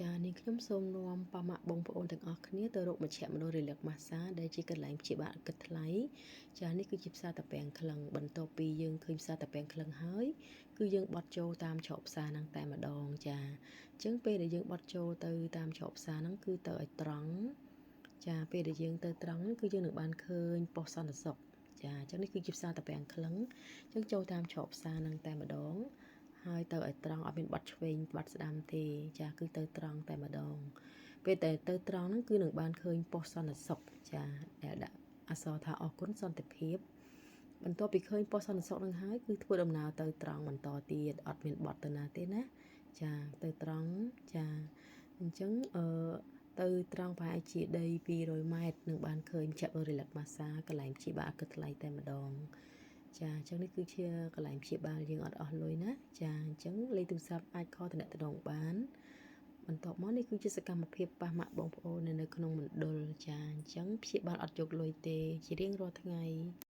ចានាងខ្ញុំសូមនាំប៉ាម៉ាក់បងប្អូនទាំងអស់គ្នាទៅរកមជ្ឈមណ្ឌល Relax Massage ដែលជាកន្លែងព្យាបាលឥតគិតថ្លៃចានេះគឺជាផ្សារតាពាំងក្លឹងបន្ទាប់ពីយើងឃើញផ្សារតាពាំងក្លឹងហើយគឺយើងបត់ចូលតាមច្រកផ្សារហ្នឹងតែម្ដងចាអញ្ចឹងពេលដែលយើងបត់ចូលទៅតាមច្រកផ្សារហ្នឹងគឺទៅឲ្យត្រង់ចាពេលដែលយើងទៅត្រង់គឺយើងនឹងបានឃើញប៉ុស្តិ៍សន្តិសុខចាអញ្ចឹងនេះគឺជាផ្សារតាពាំងក្លឹងអញ្ចឹងចូលតាមច្រកផ្សារហ្នឹងតែម្ដងហើយទៅឲ្យត្រង់អត់មានបាត់ឆ្វេងបាត់ស្ដាំទេចាគឺទៅត្រង់តែម្ដងពេលតែទៅត្រង់ហ្នឹងគឺនឹងបានឃើញប៉ុស្តិ៍សន្តិសុខចាដែលដាក់អក្សរថាអរគុណសន្តិភាពបន្ទាប់ពីឃើញប៉ុស្តិ៍សន្តិសុខនឹងហើយគឺធ្វើដំណើរទៅត្រង់បន្តទៀតអត់មានបត់ទៅណាទេណាចាទៅត្រង់ចាអញ្ចឹងអឺទៅត្រង់ប្រហែលជាដី200ម៉ែត្រនឹងបានឃើញមជ្ឈមណ្ឌល Relax Massage កន្លែងព្យាបាលឥតគិតថ្លៃតែម្ដងចាអញ្ចឹងនេះគឺជាកន្លែងព្យាបាលយើងអត់អស់លុយណាចាអញ្ចឹងលេខទូរស័ព្ទអាច call ទំនាក់ទំនងបានបន្ទាប់មកនេះគឺជាសកម្មភាពប៉ះម៉ាក់បងប្អូននៅក្នុងមណ្ឌលចាអញ្ចឹងព្យាបាលអត់យកលុយទេជារៀងរាល់ថ្ងៃ។